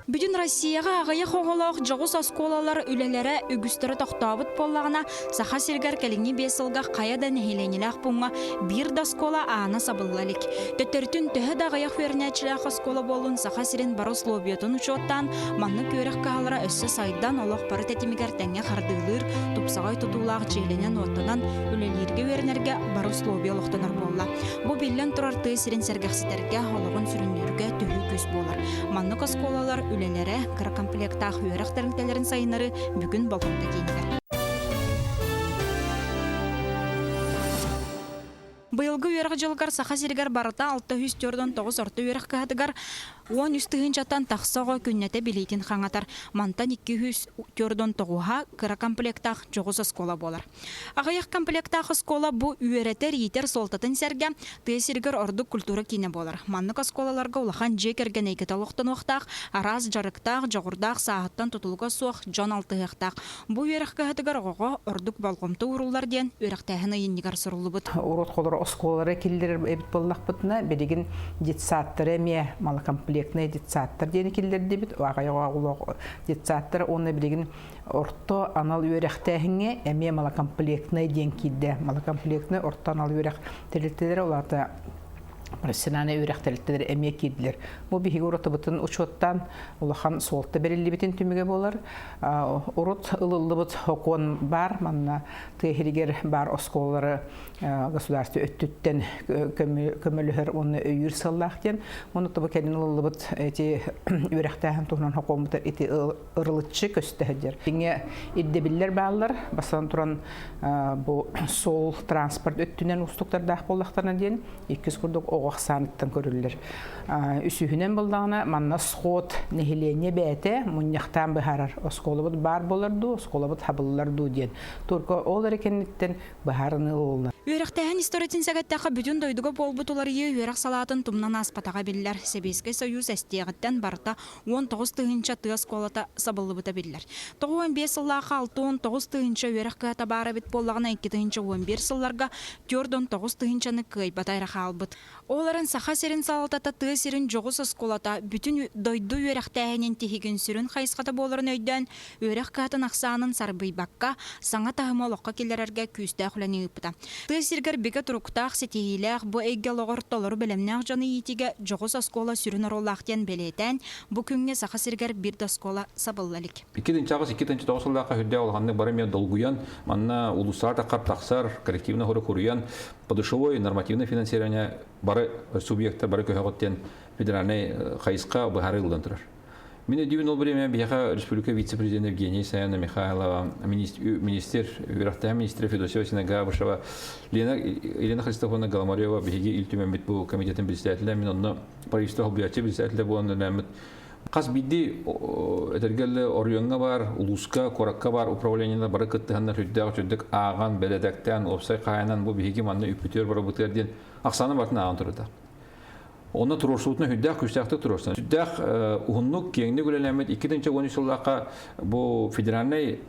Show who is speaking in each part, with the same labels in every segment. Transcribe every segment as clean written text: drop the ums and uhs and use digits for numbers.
Speaker 1: Бүтүн Россияҕа аҕыйах оҕолоох дьоҕус оскуолалар үлэлэрэ үгүстэрэ тохтообут буоллаҕына, Саха сиригэр кэлиҥҥи 5 сылга хайа да нэһилиэнньэлээх пууҥҥа биир да оскуола аана сабылла илик. Төттөрүтүн төһө да аҕыйах үөрэнээччилээх оскуола буоллун, Саха сирин бары условиятын учуоттаан, маннык үөрэх кыһалара өссө сайдан, олох бары тэтимигэр тэҥҥэ хардыылыыр, тупсаҕай тутуулаах дьиэлэнэн-уоттанан үлэлииргэ үөрэнэргэ бары условия олохтонор буолла. Бу биллэн турар тыа сирин сэргэхситэргэ, олоҕун сүрүннүүргэ төһүү күүс буолар. Маннык оскуолалар үлэлэрэ, кыра комплектаах үөрэх тэрилтэлэрин сайыннарыы бүгүн болҕомто киинигэр. Быйылгы үөрэх дьылыгар Саха сиригэр барыта 649 орто үөрэх кыһатыгар 13 тыһыынчаттан тахса оҕо күннэтэ билиитин хаҥатар. Мантан 249-һа кыра комплектаах дьоҕус оскуола буолар. Аҕыйах комплектаах оскуола бу үөрэтэр-иитэр суолтатын сэргэ тыа сиригэр ордук культура киинэ буолар. Маннык оскуолаларга улахан дьиэ кэргэн эйгэтэ олохтонуохтаах, араас дьарыктаах, дьоҕурдаах, сааһыттан тутулуга суох дьон алтыһыахтаах. Бу үөрэх кыһатыгар оҕоҕо ордук болҕомто ууруллар диэн үөрэхтээһин ыйынньыгар суруллубут.
Speaker 2: Урут холоро оскуолалары киллэрэр эбит буоллахпытына, билигин детсадтары эмиэ малокомплектные детсадтар диэни киллэрдибит. Аҕыйах оҕолоох детсадтар уонна билигин орто анал үөрэхтээһиҥҥэ эмиэ малокомплектнай диэн киирдэ. Малокомплектнай орто анал үөрэх тэрилтэлэрэ ол аата профессиональнай үөрэх тэрилтэлэрэ эмиэ киирдилэр. Бу биһиги уратыбытын учуоттаан улахан суолта бэриллибитин түмүгэ буолар. Урут ылыллыбыт сокуон баар, манна тыа иһигэр баар оскуолалары государство өттүттэн көмөлөһөр уонна өйүүр сыаллаах диэн. Ону тобу кэлин ылыллыбыт эти үөрэхтээһин туһунан сокуоммута ити ырылыччы көстө сылдьар. Иҥэ ирдэбиллэр бааллар. Бастатан туран бу суол транспорт өттүнэн уустуктардаах буоллахтарына диэн иккис курдук оҕо ахсааныттан көрүллэр. Үсүһүнэн буоллаҕына манна сход нэһилиэнньэ бэйэтэ мунньахтаан быһаарар. Оскуолабыт баар буолар дуу, оскуолабыт хабыллар дуу диэн. Только ол эрэ кэнниттэн быһаарыныы ылыллар.
Speaker 1: Үөрэхтээһин историятын сэгэттэххэ бүтүн дойдуга буолбут уларыйыы үөрэх салаатын тумнан ааспатаҕа биллэр. Сэбиэскэй Союз эстиэҕиттэн барыта 19 тыһыынча тыа оскуолата сабыллыбыта биллэр. 95 сыллаахха 69 тыһыынча үөрэх кыһата баар эбит буоллаҕына 2011 сылларга 49 тыһыынчаны кыайбата эрэ хаалбыт. Ол эрэн Саха сирин салалтата тыа сирин дьоҕус оскуолата бүтүн дойду үөрэхтээһинин тиһигин сүрүн хайысхата буоларын өйдөөн, үөрэх кыһатын ахсаанын сарбыйбакка, саҥа таһымы олоххо киллэрэргэ күүстээх үлэни ыыппыта. Тыа сиригэр бигэ туруктаах, ситиһиилээх, бу эйгэ олоҕор толору бэлэмнээх дьону иитиигэ дьоҕус оскуола сүрүн оруоллаах диэн бэлиэтээн, бу күҥҥэ Саха сиригэр биир да оскуола сабылла илик.
Speaker 3: 2-8, 2-9 сыллаахха үрдээх улаханнык бары эмиэ долгуйан, манна улуустаҕа таххар тахсар, коллективный хору куруйан, подушевой нормативное финансирование бары субъектар бары көһөҕүт диэн федеральнай хайысха быһаарыы ылынан турар. Мин өйдүүбүн ол время биһиэхэ республика вице-президент Евгения Исаевна Михайлова, министр, үөрэхтээх министрэ Федосия Васильевна Габышева, Лена, Елена Христофоровна Голомарева биһиги Ил Түмэммит бу комитетын председателэ, мин онно правительство холбуйааччы председателэ буолан үлэлээммит хас биирдии этэргэллэ оройуоҥҥа баар, улууска, куоракка баар управлениелар бары кыттыһаннар сүрдээх үчүгдүк ааҕан, бэрэдэктээн, уопсай хаайынан бу биһиги манна үппүтүгэр барыбытыгар диэн ахсааны барытын ааҕан турда. Онно туруорсуутун сүрдээх күүстээхтик туруорсан. Сүрдээх уһуннук, киэҥник үлэлэммит 2013 сыллаахха бу федеральнай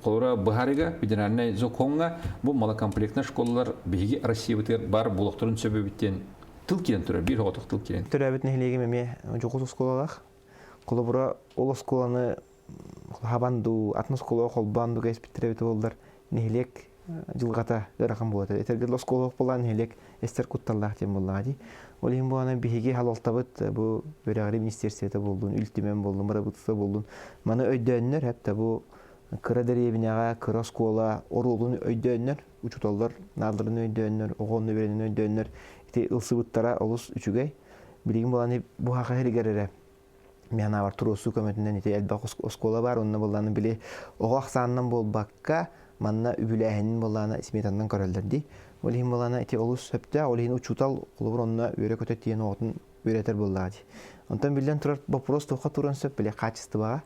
Speaker 3: холобура быһаарыыга, федеральнай законҥа бу малокомплектнай школалар биһиги Россиябытыгар баар буолуохтарын сөп эбит диэн тыл киирэн турар, биир оҕотох тыл киирэн.
Speaker 4: Төрөөбүт нэһилиэгим эмиэ дьоҕус оскуолалаах. Холобура, ол оскуоланы хабан дуу, атын оскуолаҕа холбоон дуу кэспиттэрэ эбитэ буоллар, нэһилиэк дьылҕата ыарахан буолар. Этэргэ оскуола буолан нэһилиэк эстэр кутталлаах диэн буоллаҕа дии. Ол иһин буолан биһиги халалтабыт бу үөрэҕирии министиэристибэтэ буоллун, Ил Түмэн буоллун, бырабыыталыстыба буоллун, маны өйдөөннөр, хэп бу кыра дэриэбинэҕэ кыра оскуола оруолун өйдөөннөр, учууталлар наадаларын өйдөөннөр, оҕо онно үөрэнэн өйдөөннөр ити ылсыбыттара олус үчүгэй. Билигин буолан бу хаха иһигэр эрэ мин анаабар туруорсуу көмөтүнэн ити элбэх оскуола баар онно буоллааны били оҕо ахсаанынан буолбакка манна үбүлээһинин буоллаана сметаннан көрөллөр дии. Ол иһин буоллаана ити олус сөптөөх, ол иһин учуутал холобур онно үөрэ-көтө тиийэн оҕотун үөрэтэр буоллаҕа дии. Онтон биллэн турар вопрос туохха туруон сөп били хаачыстыбаҕа.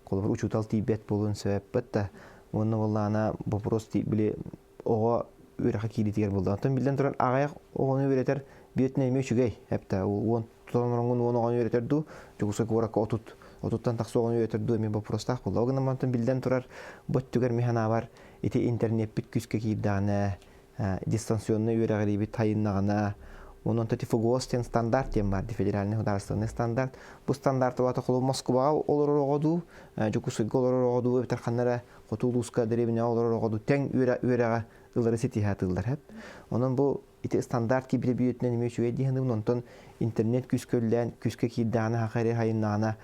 Speaker 4: Холобур учуутал тиийбэт буолуон сөп да уонна буоллаана вопрос били оҕо үөрэххэ киириитигэр буолла. Онтон биллэн турар аҕыйах оҕону үөрэтэр биир эмиэ үчүгэй эптэ уон тутан ороҥҥун уон оҕону үөрэтэр дуу Дьокуускай куоракка 30-тан тахса оҕону үөрэтэр дуу эмиэ боппуруостаах буолла. Ол гынан онтон биллэн турар бу өттүгэр мин санаабар ити интернеппит күүскэ киирдэҕинэ дистанционнай үөрэҕириибит хайыннаҕына Онон ФГОС диэн стандарт диэн баар, федеральный государственный стандарт. Бу стандарт улаата холу Москваҕа олорор оҕо дуу, Дьокуускайга олорор оҕо дуу, эбэтэр ханна эрэ хоту улууска дэриэбинэҕэ олорор оҕо дуу тэҥ үөрэҕэ ылары ситиһэ атыыллар хэп. Онон бу ити стандарт киирбитэ бүйтүнэн эмиэ үчүгэй дии саныыбын. Онтон интернет күүскэ үллээн, күүскэ киирдэҕинэ, хаха эрэ хайыннаҕына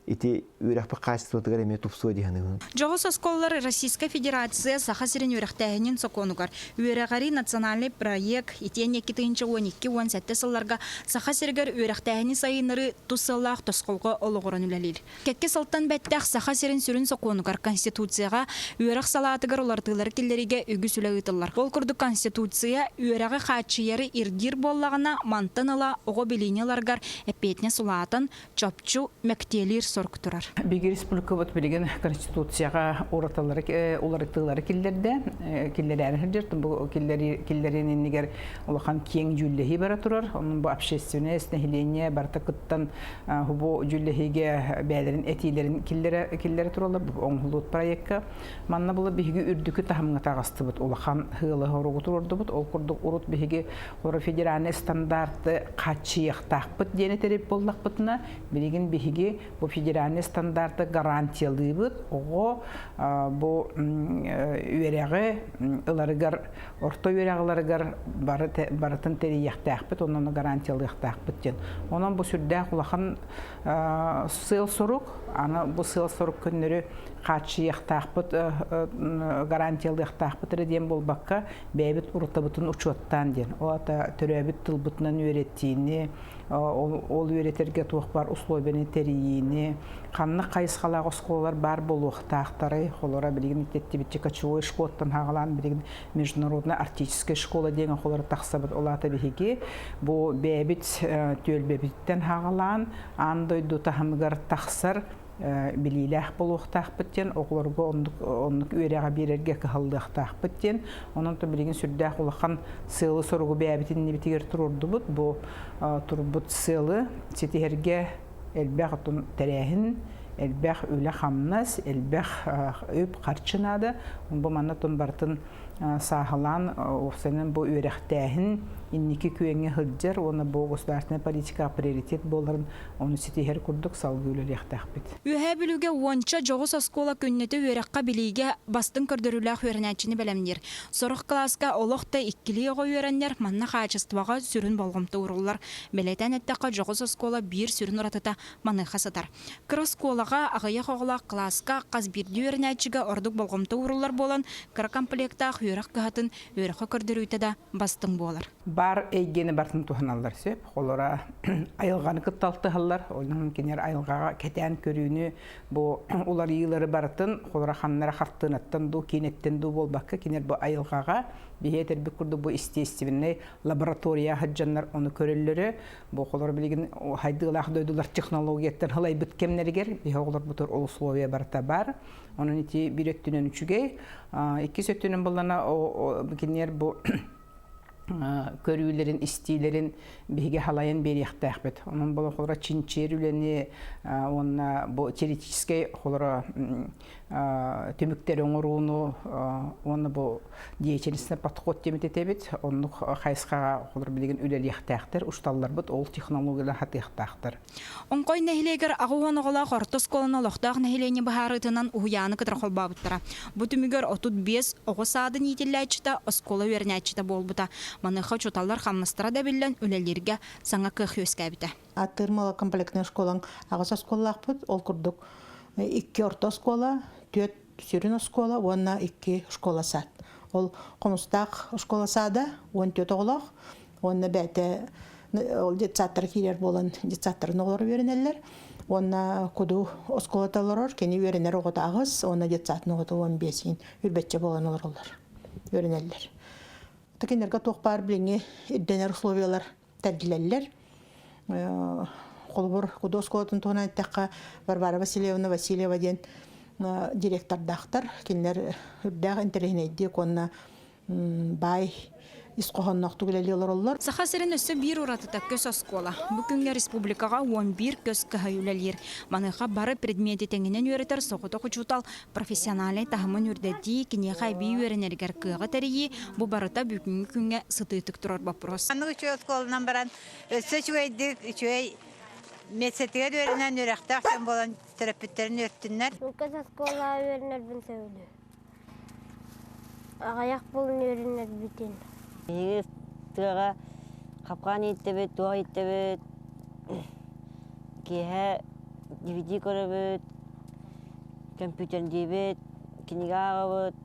Speaker 4: ити үөрэхпит хаачыстыбатыгар эмиэ тупсуо дии саныыбын.
Speaker 1: Дьоҕус оскуолалар Российскай Федерация Саха сирин үөрэхтээһинин сокуонугар Үөрэҕирии национальный проект итиэннэ 2012-17 сылларга Саха сиригэр үөрэхтээһини сайыннарыы тус сыаллаах тосхолго олоҕуран үлэлиир. Кэккэ сылтан бэттэх Саха сирин сүрүн сокуонугар Конституцияҕа үөрэх салаатыгар уларытыылары киллэриигэ үгүс үлэ ыытыллар. Ол курдук Конституция үөрэҕи хааччыйары ирдиир буоллаҕына, мантан ыла оҕо билиини ыларыгар эппиэтинэс улаатан, чопчу мэктиэлиир сорук турар.
Speaker 2: Биһиги республикабыт билигин Конституцияҕа уратылары уларытыылары киллэрдэ, киллэрээри сылдьар. Бу киллэрин иннигэр улахан киэҥ дьүүллэһии бара турар. Онон бу общественность, нэһилиэнньэ барыта кыттан бу дьүүллэһиигэ бэйэлэрин этиилэрин киллэрэ киллэрэ тураллар бу оҥоһуллубут проекка. Манна була биһиги үрдүкү таһымҥа таҕыстыбыт, улахан сыалы соругу туруордубут. Ол курдук урут биһиги Олору федеральный стандарты хааччыйыахтаахпыт диэн этэрибит буоллахпытына, билигин биһиги бу федеральный стандарты гарантиялыыбыт. Оҕо бу үөрэҕи ыларыгар, орто үөрэҕи ыларыгар барытын тэрийиэхтээхпит, онон гарантиялыахтаахпыт диэн. Онон бу сүрдээх улахан сыал-сорук. Аны бу сыал-сорук көннөрү хааччыйыахтаахпыт, гарантиялыахтаахпыт эрэ диэн буолбакка, бэйэбит урутабытын учуоттаан диэн. Ол аата төрөөбүт тылбытынан үөрэтиини, ол үөрэтэргэ туох баар условияны тэрийиини, ханнык хайысхалаах оскуолалар баар буолуохтаахтарый, холоро билигин ититтибитчи кочевой школаттан хаҕалаан билигин международная арктическая школа диэн холоро тахсабыт. Ол аата биһиги бу бэйэбит түөлбэбититтэн хаҕалаан аан дойду таһымыгар тахсар билиилээх буолуохтаахпыт диэн, оҕолорго оннук оннук үөрэҕи биэрэргэ кыһаллыахтаахпыт диэн. Онон то билигин сүрдээх улахан сыалы-соругу бэйэбит иннибитигэр туруордубут. Бу турбут сыалы ситиһэргэ элбэх отун тэрээһин, элбэх үлэ-хамнас, элбэх үп-харчы наада. Бу манна тун барытын сааһылаан уопсайынан бу үөрэхтээһин инники күөҥҥэ сылдьар уонна бу государственная политика приоритет буоларын Ону ситиһэр курдук салгыы үлэлиэхтээхпит.
Speaker 1: Үөһээ Бүлүүгэ уонча дьоҕус оскуола күннэтэ үөрэххэ-билиигэ бастыҥ көрдөрүүлээх үөрэнээччини бэлэмниир. Сорох кылааска олох да иккилии оҕо үөрэннэр, манна хаачыстыбаҕа сүрүн болҕомто ууруллар. Бэлиэтээн эттэххэ, дьоҕус оскуола биир сүрүн уратыта маныаха сытар. Кыра оскуолаҕа аҕыйах оҕолоох кылааска хас биирдии үөрэнээччигэ ордук болҕомто ууруллар буолан, кыра комплектаах үөрэх кыһатын үөрэххэ көрдөрүүтэ да бастыҥ буолар.
Speaker 2: Бар эйгэни барытын туһаналлар сөп. Олора айылҕаны кытта алтыһаллар. Онон кинилэр айылҕаҕа кэтээн көрүүнү бу уларыйыылары барытын холоро ханнара хартыынаттан дуу, киинэттэн дуу буолбакка кинилэр бу айылҕаҕа биһи этэрбит курдук бу естественнэй лаборатория сылдьаннар ону көрөллөрө. Бу холоро билигин хайдыылаах дойдулар технологияттан халайбыт кэмнэригэр биһи оҕолорбутугар ол условия барыта бар. Онон ити биир өттүнэн үчүгэй. Иккис өттүнэн буллана кинилэр бу көрүүлэрин, истиилэрин биһиги халайан биэриэхтээхпит. Онон бұл холоро чинчиэр үлэни уонна бу теоретическэй холоро түмүктэри оҥорууну уонна бу деятельностный подход диэбит этэбит. Оннук хайысхаҕа холоро билигин үлэлиэхтээхтэр, усталларбыт ол технологиялар хатыахтаахтар.
Speaker 1: Оҥхой нэһилиэгэр 80 оҕолоох орто оскуоланы олохтоох нэһилиэнньэ быһаарыытынан уһуйааны кытары холбообуттара. Бу түмүгэр 35 оҕо саадын иитиллээччитэ оскуола үөрэнээччитэ буолбута. Маныаха учууталлар хамнастара да эбиллэн үлэлииргэ саҥа кыах үөскээбитэ.
Speaker 5: Аттыыр малокомплектнай оскуолаҥ аҕыс оскуолалаахпыт. Ол курдук икки орто оскуола, түөрт сүрүн оскуола уонна икки школа сад. Ол Хомустаах школа сада 14 оҕолоох уонна бэйэтэ ол детсадтара киирэр буолан детсадтарын оҕолоро үөрэнэллэр уонна куду оскуолата олорор кини үөрэнэр оҕото аҕыс уонна детсадын оҕото 15 үрбэччэ буолан олороллор үөрэнэллэр кинилэргэ туох баар билиҥҥи ирдэнэр условиялар тэриллэллэр холобур куду оскуолатын туһунан эттэххэ Варвара Васильевна Васильева диэн директордаахтар кинилэр үрдээх интэриэһинэйдик уонна баай. ис хоһоонноохтук үлэлии олороллор.
Speaker 1: Саха сирин өссө биир уратыта көс оскуола. Бу күҥҥэ республикаҕа 11 көс кыһа үлэлиир. Маныаха бары предмети тэҥинэн үөрэтэр соҕотох учуутал профессиональнай таһымын үрдэтии, киниэхэ эбии үөрэнэригэр кыаҕы тэрийии бу барыта бүгүҥҥү күҥҥэ сытыытык турар боппуруос.
Speaker 6: Маннык үчүгэй оскуоланан баран өссө үчүгэйдик, үчүгэй миэстэтигэр үөрэнэн үөрэхтээх дьон буолан төрөппүттэрин үөртүннэр.
Speaker 7: Лукас оскуолаҕа үөрэнэрбин сөбүлүүр. Аҕыйах буолан үөрэнэрбитин.
Speaker 8: Биһиги тыаҕа хапкаан ииттэбит, туох ииттэбит, киэһэ DVD көрөбүт, көмпүүтэрдиибит, кинигэ ааҕабыт.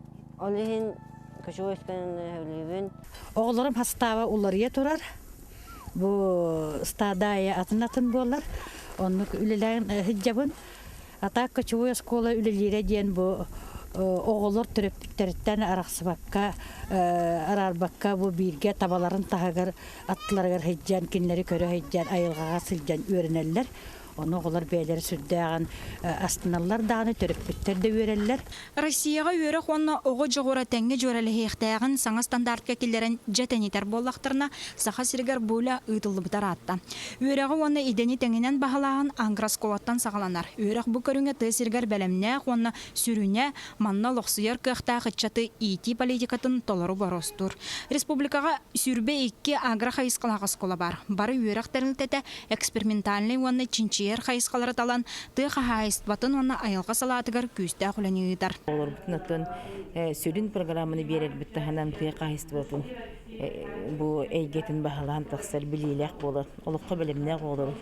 Speaker 8: Ол иһин көчүгү өскөнүн
Speaker 9: Оҕолорум хастааба уларыйа турар. Бу стадая атын-атын буолар. Оннук үлэлээн сылдьабын. А так кочевой оскуола үлэлиирэ диэн бу оҕолор төрөппүттэриттэн арахсыбакка, араарбакка бу бииргэ табаларын таһыгар аттыларыгар сылдьан, кинилэри көрө сылдьан, айылҕаҕа сылдьан үөрэнэллэр. Ону оҕолор бэйэлэрэ сүрдээҕин астыналлар даҕаны, төрөппүттэр да үөрэллэр.
Speaker 1: Россияҕа үөрэх уонна оҕо дьоҕура тэҥҥэ дьүөрэлэһиэхтээҕин саҥа стандартка киллэрэн дьэ тэнитэр буоллахтарына, Саха сиригэр бу үлэ ыытыллыбыта ыраатта. Үөрэҕи уонна идэни тэҥинэн баһылааһын агрооскуолаттан саҕаланар. Үөрэх бу көрүҥэ тыа сиригэр бэлэмнээх уонна сүрүнэ, манна олохсуйар кыахтаах ыччаты иитии политикатын толору боруостуур. Республикаҕа 22 агро хайысхалаах оскуола баар. Бары үөрэх тэрилтэтэ экспериментальнай уонна чинчийэр хайысхалары талан, тыа хаһаайыстыбатын уонна айылҕа салаатыгар күүстээх үлэни ыытар.
Speaker 10: Оҕолорбутун оттон сүрүн программаны биэрэрбит таһынан тыа хаһаайыстыбатын бу эйгэтин баһылаан тахсар билиилээх буолар, олоххо бэлэмнээх оҕолору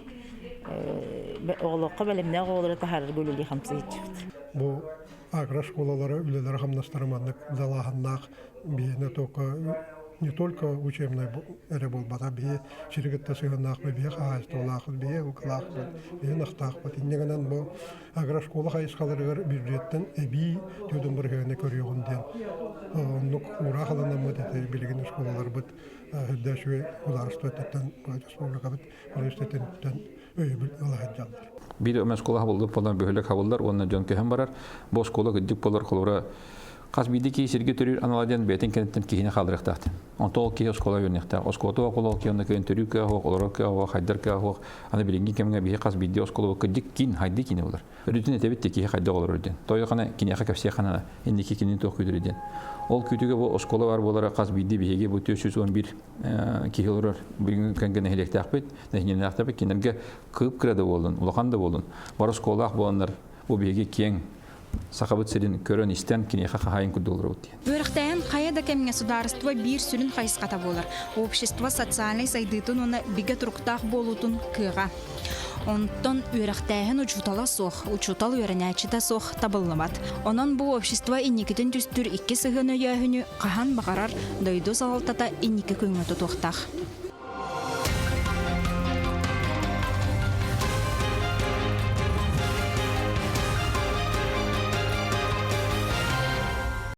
Speaker 10: олоххо бэлэмнээх оҕолору таһаарарга үлэлии хамсыйчыбыт.
Speaker 11: Бу агрошколалары үлэлэрэ хамнастара маннык далааһыннаах биһиэнэ только не только учебнай эрэ буолбата биһи сири кытта сыһыаннаахпыт биһи хаһаайыстыбалаахпыт биһи ылкылаахпыт биһи ынахтаахпыт инньэ гынан бу агрошкола хайысхаларыгар бюджеттан эбии түөдүн бырыһыаны көрүөҕүн диэн оннук уураах ылынаммыт ити билигин оскуолаларбыт үрдэ үчүгэй судаарыстыба өттүттэн республикабыт правительствотыттан өйөбүл ыла сылдьаллар.
Speaker 3: Биир эмэ оскуола хабыллыбыт буолан бөһүөлэк хабыллар уонна дьон көһөн барар. Бу оскуола кырдьык буолар холобура хас биирдии киһи сиргэ төрүүр анала диэн бэйэтин кэнниттэн киһини хаалларыахтаах. Онтон ол киһи оскуола үөрэниэхтээх. Оскуолата ол киһи онно кыайан төрүү кыаҕа суох, олорор кыаҕа суох, хайдар кыаҕа суох. Аны билиҥҥи кэмҥэ биһи хас биирдии оскуола кырдьык киин, хайды киинэ буолар. Өрүтүн этэбит да киһи хайдах олорор диэн. Тойохана киниэхэ кэпсиэххэ наада. Инники кинини туох күүтэрий диэн. Ол күүтүгэ бу оскуола бар буолара хас биирдии биһиги бу 411 киһи олорор бүгүҥҥү күҥҥэ нэһилиэктээхпит, нэһилиэнньэлээхтэпит кинилэргэ кыып-кыра да буоллун, улахан да буоллун, бары оскуолаах буоланнар бу биһиги киэҥ Сахабыт сирин көрөн-истэн киниэхэ хаһаайын курдук олоробут диэн.
Speaker 1: Үөрэхтээһин хайа да кэмҥэ судаарыстыба биир сүрүн хайысхата буолар. Общество социальнай сайдыытын уонна бигэ туруктаах буолуутун кыаҕа. Онтон үөрэхтээһин учуутала суох, учуутал үөрэнээччитэ суох табыллыбат. Онон бу общество инникитин түстүүр икки сыһыан өйөөһүнү хаһан баҕарар дойду салалтата инники күҥҥэ тутуохтаах.